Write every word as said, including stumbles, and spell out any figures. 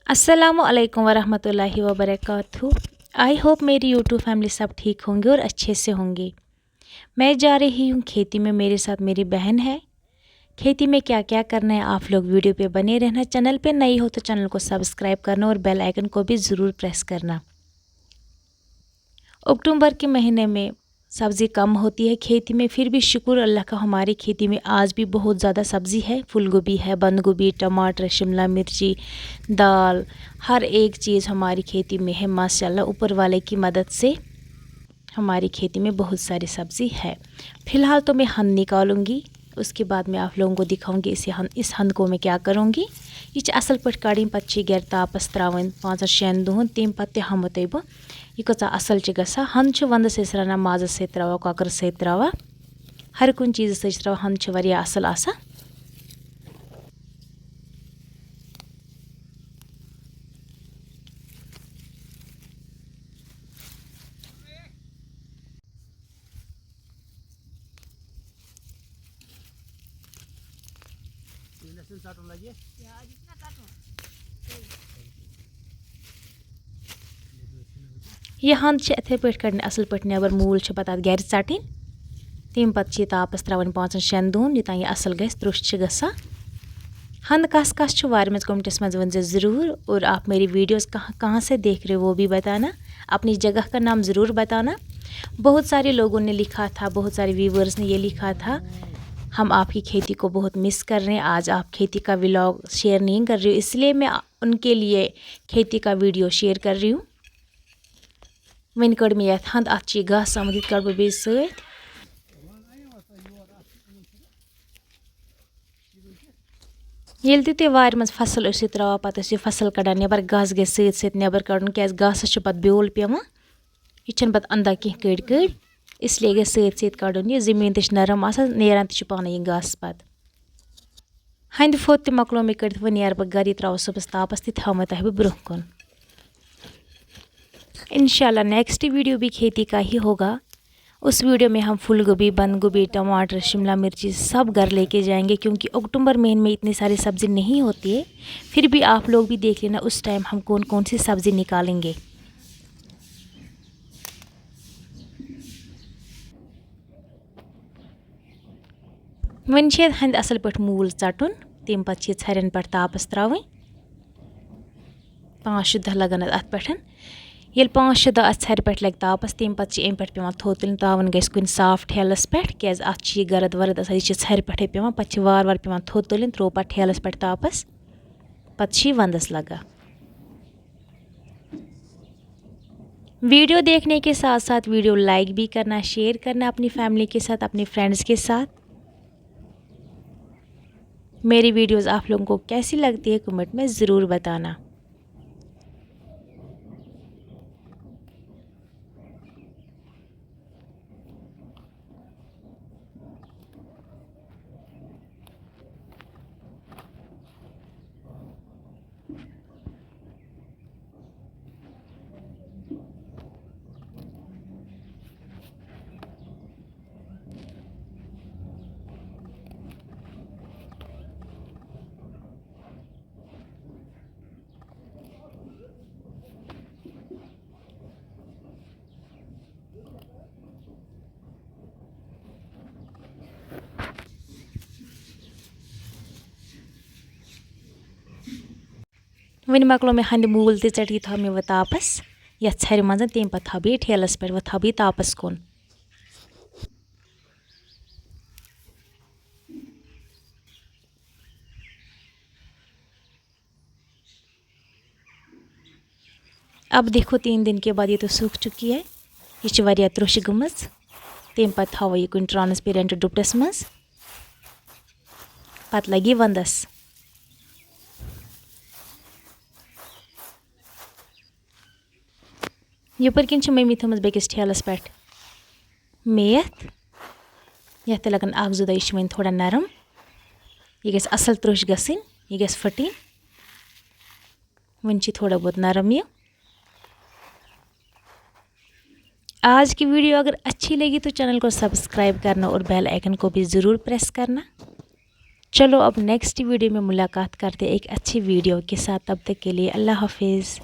السلام علیکم ورحمۃ اللہ وبرکاتہ۔ آئی ہوپ میری یوٹیوب فیملی سب ٹھیک ہوں گے اور اچھے سے ہوں گے۔ میں جا رہی ہوں کھیتی میں، میرے ساتھ میری بہن ہے۔ کھیتی میں کیا کیا کرنا ہے، آپ لوگ ویڈیو پہ بنے رہنا۔ چینل پہ نئی ہو تو چینل کو سبسکرائب کرنا اور بیل آئیکن کو بھی ضرور پریس کرنا۔ اکتوبر کے مہینے میں سبزی کم ہوتی ہے کھیتی میں، پھر بھی شکر اللہ کا، ہماری کھیتی میں آج بھی بہت زیادہ سبزی ہے۔ پھول گوبھی ہے، بند گوبھی، ٹماٹر، شملہ مرچی، دال، ہر ایک چیز ہماری کھیتی میں ہے ماشاءاللہ، اوپر والے کی مدد سے۔ ہماری کھیتی میں بہت ساری سبزی ہے۔ فی الحال تو میں ہند نکالوں گی، اس کے بعد میں آپ لوگوں کو دکھاؤں گی اسے ہند، اس ہند کو میں کیا کروں گی۔ یہِ چھِ اَصٕل پٲٹھۍ کَڑٕنۍ، پَتہٕ چھِ یہِ گَرِ تاپَس ترٛاوٕنۍ پانٛژَن شٮ۪ن دۄہَن، تَمہِ پَتہٕ تہِ ہاوہو تۄہہِ بہٕ یہِ کۭژاہ اَصٕل چھِ گژھان۔ ہَنٛد چھِ وَنٛدَس أسۍ رَنان مازَس سۭتۍ ترٛاوان، کۄکرَس سۭتۍ ترٛاوان، ہر کُنہِ چیٖزَس سۭتۍ چھِ ترٛاوان، ہَنٛد چھِ واریاہ اَصٕل آسان۔ یہِ ہَنٛد چھِ یِتھَے پٲٹھۍ کَڑٕنۍ اَصٕل پٲٹھۍ نٮ۪بَر، موٗل چھِ پَتہٕ اَتھ گَرِ ژَٹٕنۍ۔ تَمہِ پَتہٕ چھِ یہِ تاپَس ترٛاوٕنۍ پانٛژَن شٮ۪ن دۄہَن، یوٚتام یہِ اَصٕل گژھِ، ترٛوٚش چھِ گژھان۔ ہَنٛد کَس کَس چھِ وارِ منٛز کَمنٹَس منٛز ؤنۍ زیو ضروٗر، اور آپ میری ویڈیوز کہاں کہاں سے دیکھ رہے ہو وہ بھی بتانا، اپنی جگہ کا نام ضرور بتانا۔ بہت سارے لوگوں نے لکھا تھا، بہت سارے ویورز نے یہ لکھا تھا، ہم آپ کی کھیتی کو بہت مس کر رہے ہیں، آج آپ کھیتی کا ولاگ شیئر نہیں کر رہے ہو، اس لیے میں ان کے لیے کھیتی کا ویڈیو شیئر کر رہی ہوں۔ وۄنۍ کٔڑ مےٚ یَتھ ہَنٛد، اَتھ چھِ یہِ گاسہٕ آمُت، یہِ تہِ کَڑٕ بہٕ بیٚیہِ سۭتۍ۔ ییٚلہِ تہِ تُہۍ وارِ منٛز فصل ٲسِو ترٛاوان، پَتہٕ ٲسِو فصل کَڑان نٮ۪بَر، گاسہٕ گژھِ سۭتۍ سۭتۍ نٮ۪بَر کَڑُن، کیٛازِ گاسَس چھُ پَتہٕ بیول پٮ۪وان، یہِ چھُنہٕ پَتہٕ اَنٛدان کینٛہہ کٔڑۍ کٔڑۍ، اس لیے گژھِ سۭتۍ سۭتۍ کَڑُن یہِ۔ زٔمیٖن تہِ چھِ نرم آسان، نیران تہِ چھِ پانَے یہِ گاسہٕ پَتہٕ۔ ہَنٛدِ پھوٚت تہِ مۄکلو مےٚ کٔڑِتھ، وۄنۍ نیرٕ بہٕ گَرٕ، یہِ ترٛاوو صُبحَس تاپَس، تہِ تھاوو مےٚ تۄہہِ بہٕ برٛونٛہہ کُن۔ اِنشاء اللہ نیکسٹ ویڈیو بھی کھیتی کا ہی ہوگا۔ اس ویڈیو میں ہم پھول گوبھی، بند گوبھی، ٹماٹر، شملہ مرچی سب گھر لیکے جائیں گے، کیونکہ اکتوبر مہینے میں اتنی ساری سبزی نہیں ہوتی ہے، پھر بھی آپ لوگ بھی دیکھ لینا اس ٹائم ہم کون کون سی سبزی نکالیں گے۔ وۄنۍ چھِ یَتھ ہَنٛدِ اَصٕل پٲٹھۍ موٗل ژَٹُن، تَمہِ پَتہٕ چھِ یہِ ژھَرٮ۪ن پٮ۪ٹھ تاپَس ترٛاوٕنۍ۔ پانٛژھ شےٚ دۄہ لَگَن اَتھ اَتھ پٮ۪ٹھ۔ ییٚلہِ پانٛژھ شےٚ دۄہ اَتھ ژھَرِ پٮ۪ٹھ لَگہِ تاپَس، تَمہِ پَتہٕ چھِ اَمہِ پٮ۪ٹھ پٮ۪وان تھوٚد تُلٕنۍ، ترٛاوُن گژھِ کُنہِ صاف ٹھیلَس پٮ۪ٹھ، کیٛازِ اَتھ چھِ یہِ گرد ورد آسان، یہِ چھِ ژھَرِ پٮ۪ٹھَے پٮ۪وان، پَتہٕ چھِ وارٕ وارٕ پٮ۪وان تھوٚد تُلٕنۍ، ترٛوو پَتہٕ ٹھیلَس پٮ۪ٹھ تاپَس، پَتہٕ چھِ یہِ وَنٛدَس لَگان۔ वीडियो देखने के साथ साथ वीडियो लाइक भी करना, शेयर करना अपनी फैमिली के साथ, अपने फ्रेंड्स के साथ। मेरी वीडियोस आप लोगों को कैसी लगती है, कमेंट में ज़रूर बताना। وۄنۍ مۄکلو مےٚ ہَنٛدِ موٗل تہِ ژٔٹِتھ، یہِ تھاو مےٚ وۄنۍ تاپَس یَتھ ژھَرِ منٛز، تَمہِ پَتہٕ تھاو بہٕ یہِ ٹھیلَس پٮ۪ٹھ، وۄنۍ تھاو بہٕ یہِ تاپَس کُن۔ اب دیکھو تین دن کے بعد یہ تو سوکھ چکی ہے، یہِ چھِ واریاہ ترٛوٚش گٔمٕژ۔ تَمہِ پَتہٕ تھاوو یہِ کُنہِ ٹرٛانسپیرنٛٹ ڈُپٹَس منٛز، پَتہٕ لَگہِ یہِ وَنٛدَس۔ یَپٲرۍ کِنۍ چھِ مٔمی تھٲومٕژ بیٚکِس ٹھیلَس پٮ۪ٹھ میتھ، یَتھ تہِ لَگَن اَکھ زٕ دۄہ، یہِ چھِ وۄنۍ تھوڑا نرم، یہِ گژھِ اَصٕل ترٛوٚش گژھٕنۍ، یہِ گژھِ پھٕٹٕنۍ۔ وۄنۍ چھِ تھوڑا بہت نرم یہِ۔ आज की वीडियो अगर अच्छी लगी तो चैनल को सब्सक्राइब करना और बेल आइकन को भी ज़रूर प्रेस करना। चलो, अब नेक्स्ट वीडियो में मुलाकात करते हैं एक अच्छी वीडियो के साथ। तब तक के लिए अल्लाह हाफिज़।